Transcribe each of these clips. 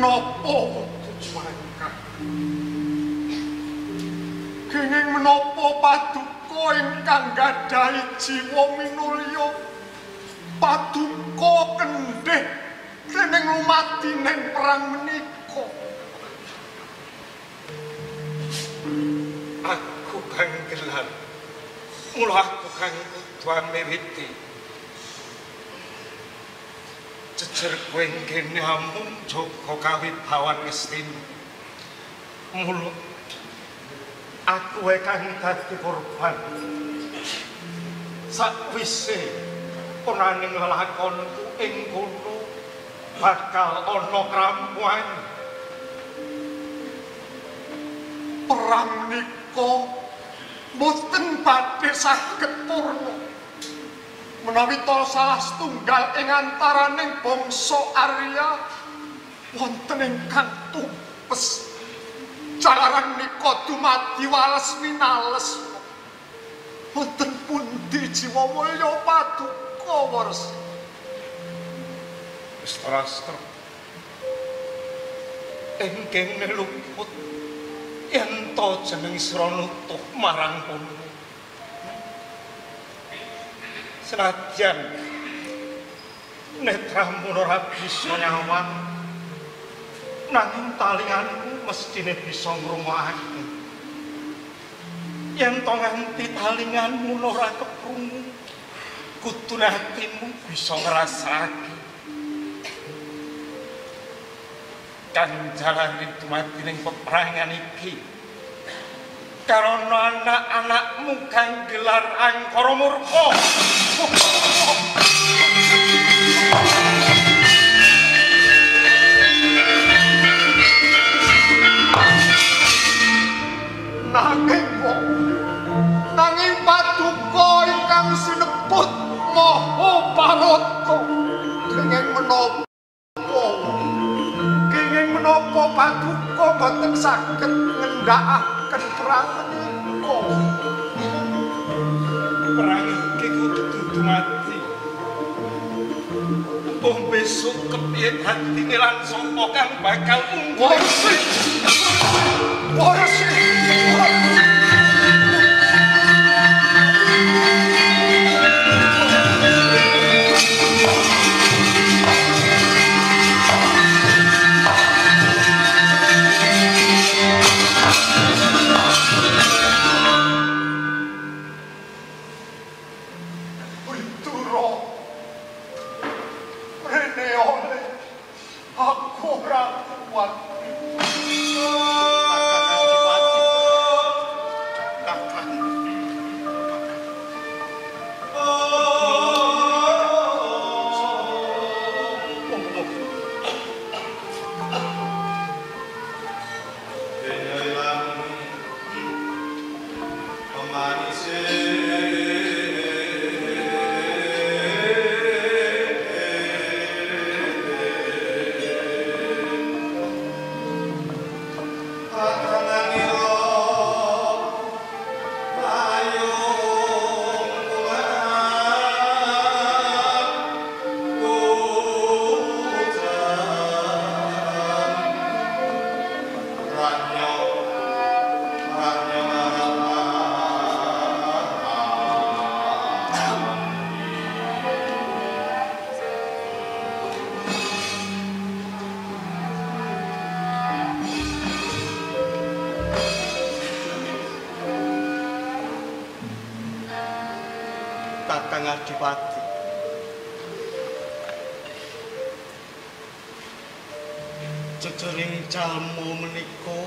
menapa tujuan? Kenging menapa paduka ingkang gadhahi jiwa minulya? Paduka kendhih dening lumadining perang menika. Aku kang gelar. Mula aku kang kudu miwiti. Jejer kowe kene amung jaga kawibawan Ngastina. Mula aku kang dadi korban. Sakwise peraning lelakonku ing kono bakal ana krampuhan. Perang nika boten badhe saged purna menawi ta salah setunggal ing antaraning bangsa Arya wonten ingkang tumpes. Jalaran nika dumadi wales winales. Wonten pundi jiwa mulya paduka Warsi? Strastra ing kene luput yen to jeneng sira nutuh marang kono. Senadyan netramu ora bisa nyawang, nanging talinganmu mesthine bisa ngrungokake. Yen to nganti talinganmu ora keprungu, kudune atimu bisa ngrasake. Kang jalani dumadining peperangan iki karana anak-anakmu kang gelar angkara murka. Nanging nanging paduka ingkang sinebut Maha Parata kenging menapa? Kenging menapa paduka boten saged ngendhakaken perang menika? Perang iki kudu dumadi. Embuh besok kepiye dadine lan sapa kang bakal unggul? Warsi! Warsi! Kakang Adipati, jejering jalma menika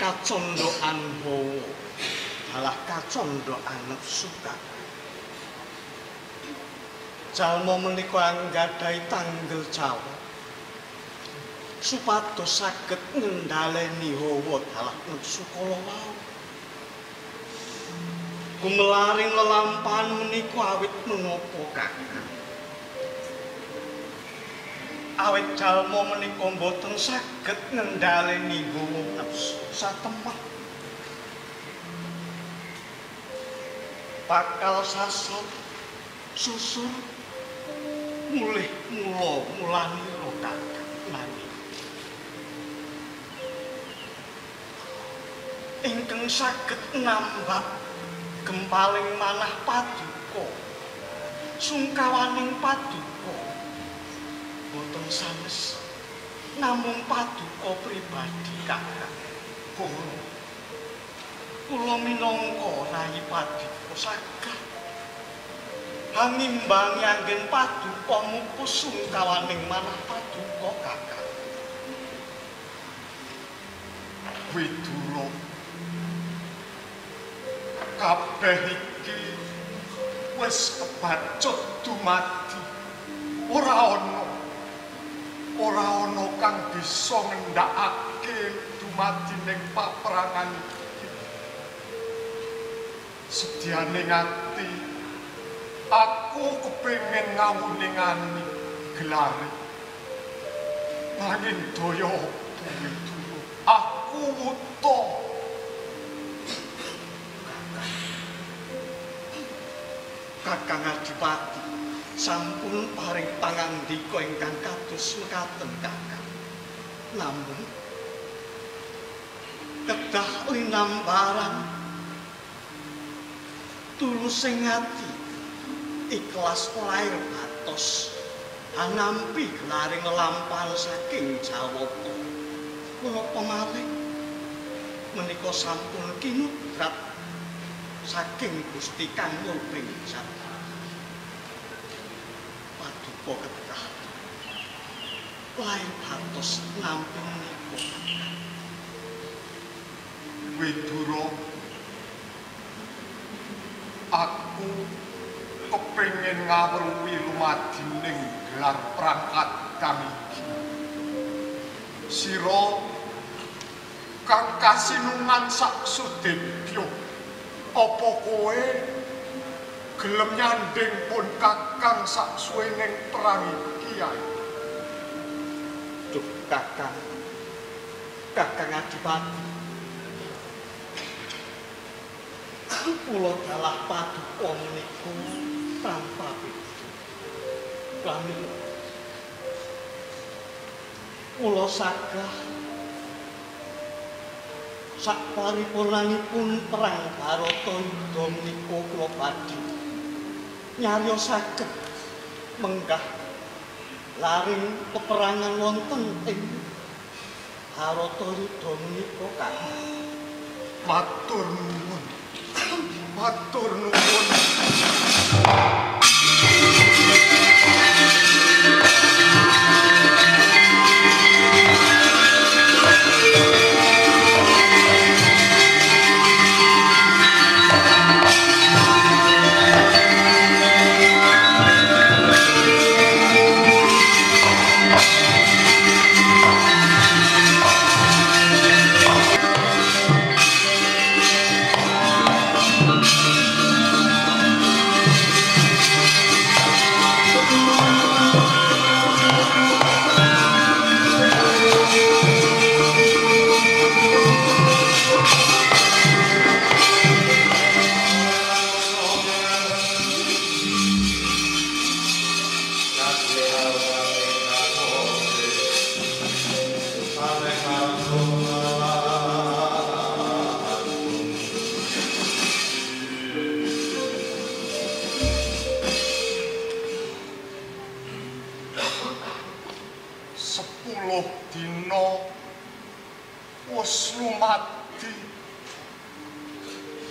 kacandhaan hawa dalah kacandhaan nepsu. Jalma menika anggadhahi tanggel jawab supados saged ngendhaleni hawa dalah nepsu kala wau. Gumelaring lelampahan menika awit menapa, Kakang? Awit jalma menika mboten saged ngendhaleni hawa nafsu satemah. Bakal sasar susur mulih mula mulanira, Kakang. Nanging ingkang saged nambah gempaling manah paduka, sungkawaning paduka boten sanes namung paduka pribadi Kakang. Kula minangka rayi paduka saged hangimbangi anggen paduka mupus sungkawaning manah paduka Kakang. Widura, kabeh iki wis kebacut dumadi. Ora ana kang bisa ngendhakake dumadi ning paperangan iki. Sediane ati aku kepengin ngawuningani gelare. Nanging daya apa Widura? Aku wuta. Kakang Adipati sampun paring pangandika ingkang kados mekaten Kakang. Namung kedah linambaran tulusing ati ikhlas lair batos anampi gelaring lelampahan saking Jawata. Menapa malih menika sampun kinudrat saking Gusti Kang Murbeng Jat. Paduka kedah lair batos nampi menika. Widura, aku kepengin ngawruhi lumadining gelar perang kadang iki. Sira kang kasinungan sak sudebya, apa kowe gelem nyanding pun Kakang sak suwening perang iki ae? Duh Kakang, Kakang Adipati, kula dalah paduka menika tanpa beda. Pramila kula sagah sakparipurnanipun perang Bharatayuddha menika kula badhe nyariosaken menggah laring peperangan wonten ing Bharatayuddha menika Kakang. Matur nuwun. Matur nuwun.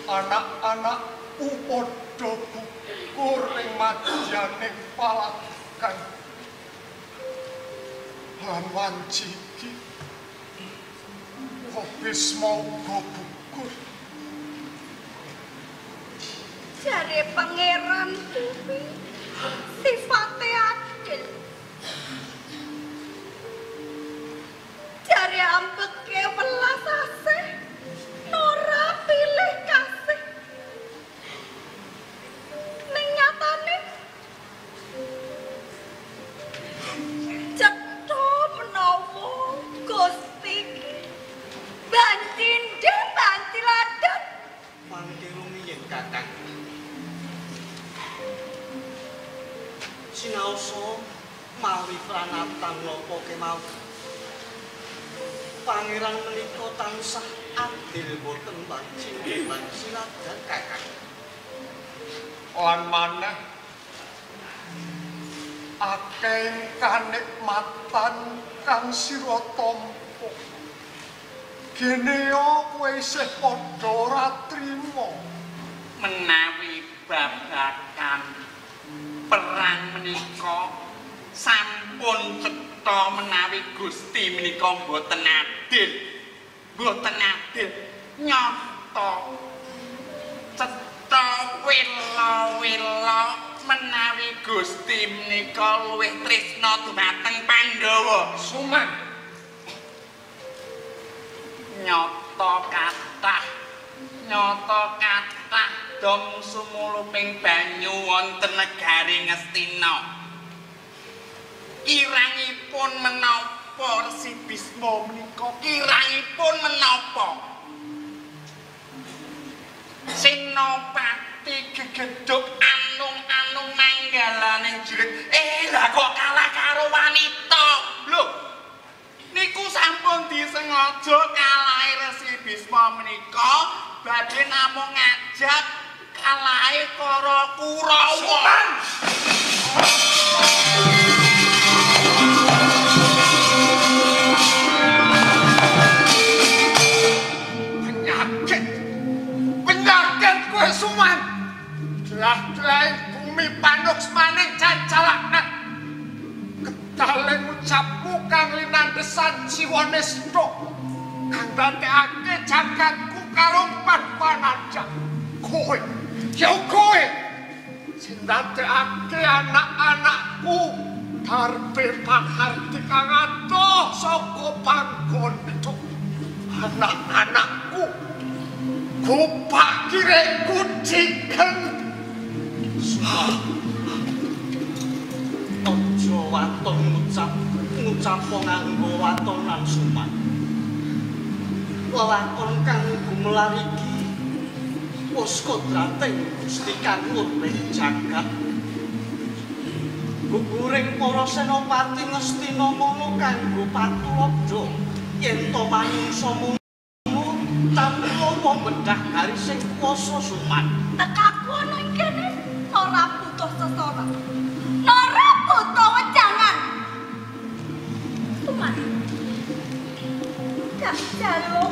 Anak-anakku padha gugur ing madyaning palagan. Lan wanci iki Bisma uga gugur. Jare pangeran kuwi sifate adil. Jare ambeke welas asih, ora pilih kasih. Ning nyatane cetha menawa Gusti iki bancinde banci ladon. Mangke rumiyin Kakang. Sinaosa mawi pranatan napa kemawon. Pangeran menika tansah adil boten wanci wanci ladan Kakang. Lan maneh akeh kanikmatan kang sira tampa. Genea kowe isih padha ora trima. Menawi babagan perang menika sampun cetha menawi Gusti menika mboten adil. Mboten adil nyata cetha wela-wela menawi Gusti menika luwih tresna dumateng Pandhawa. Suman. Nyata kathah dom sumuluping banyu wonten negari Ngastina. Kirangipun menapa Resi Bisma menika? Kirangipun menapa? Senopati gegedhug anung-anung manggalaning jurit. Lah kok kalah karo wanita. Lho, niku sampun disengaja kalahe Resi Bisma menika badhe namung ngajak kalahe para Kurawa. Suman. Penyakit kowe Suman. Jelah-jelahe bumi panuksmaning cacalaknat. Kedale ngucapmu kang linandhesan jiwa nista kang dadekake jagatku karumpan panajak. Kowe, ya kowe sing dadekake anak-anakku darbe paharti kang adoh saka panggon. Anak-anakku gopak kireku jigen. Aja waton ngucap nganggo watonan Suman. Lelakon kang gumelar iki wis kodrating Gusti kang urip jagat. Guguring para senopati Ngastina mono kanggo patulodo yen to manungsa munu tampa bedah garising kuwasa Suman. Tekaku ana ing kene ora butuh sesora. Ora butuh wejangan. Suman. Gak jaluk